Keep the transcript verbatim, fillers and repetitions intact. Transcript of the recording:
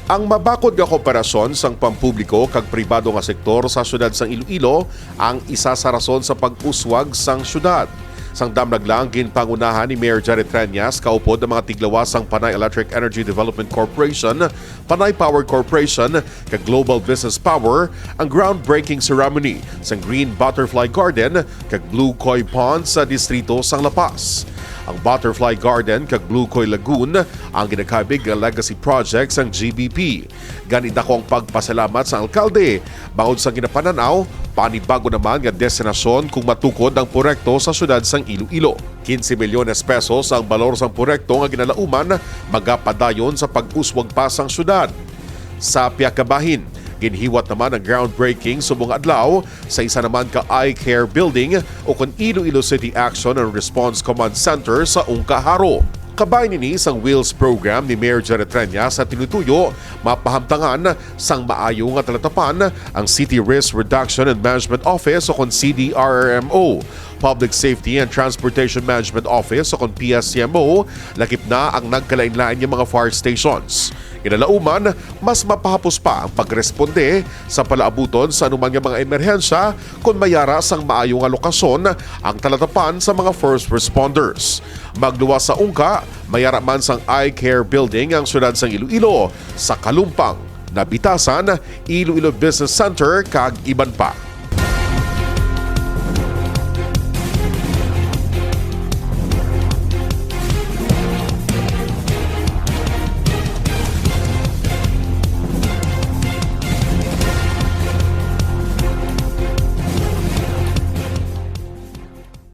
Ang mabakod nga kooperasyon sang pampubliko kag pribado nga sektor sa siyudad sang Iloilo ang isa sa rason sa pag-uswag sang siyudad. Sang damlag lang, ginpangunahan ni Mayor Jerry Treñas kaupod ang mga tiglawas sang Panay Electric Energy Development Corporation, Panay Power Corporation, kag Global Business Power ang groundbreaking ceremony sang Green Butterfly Garden kag Blue Koi Pond sa distrito sang La Paz. Ang Butterfly Garden kag Blue Koi Lagoon ang ginakabig nga legacy project sang G B P. Gani, dako ang pagpasalamat sa alkalde bangod sa ginapanan-aw panibago naman nga destinasyon kung matukod ang proyekto sa siyudad sang Iloilo. Quince milyones pesos ang balor sang proyekto nga ginalauman, magapadayon sa pag-uswag pa sang siyudad. Sa pihak ka bahin, ginhiwat naman ang groundbreaking subong adlaw sa isa naman ka Eye Care Building, o kon Iloilo City Action and Response Command Center sa Ungca, Jaro. Kabahin ini sang WHILLS program ni Mayor Jerry Treñas sa tinutuyo mapahamtangan sang maayo nga talatapan ang City Risk Reduction and Management Office, o kon C D R R M O, Public Safety and Transportation Management Office, o kon P S C M O, lakip na ang nagkalainlain nga mga fire stations. Kinalauman, mas mapahapos pa ang pagresponde sa palaabuton sa anuman nga mga emerhensya kon may ara sang maayo nga lokasyon ang talatapan sa mga first responders. Magluwas sa Ungca, may ara man sang Eye Care Building ang siyudad sang Iloilo, sa Calumpang, Nabitasan, Iloilo Business Center, kag iban pa.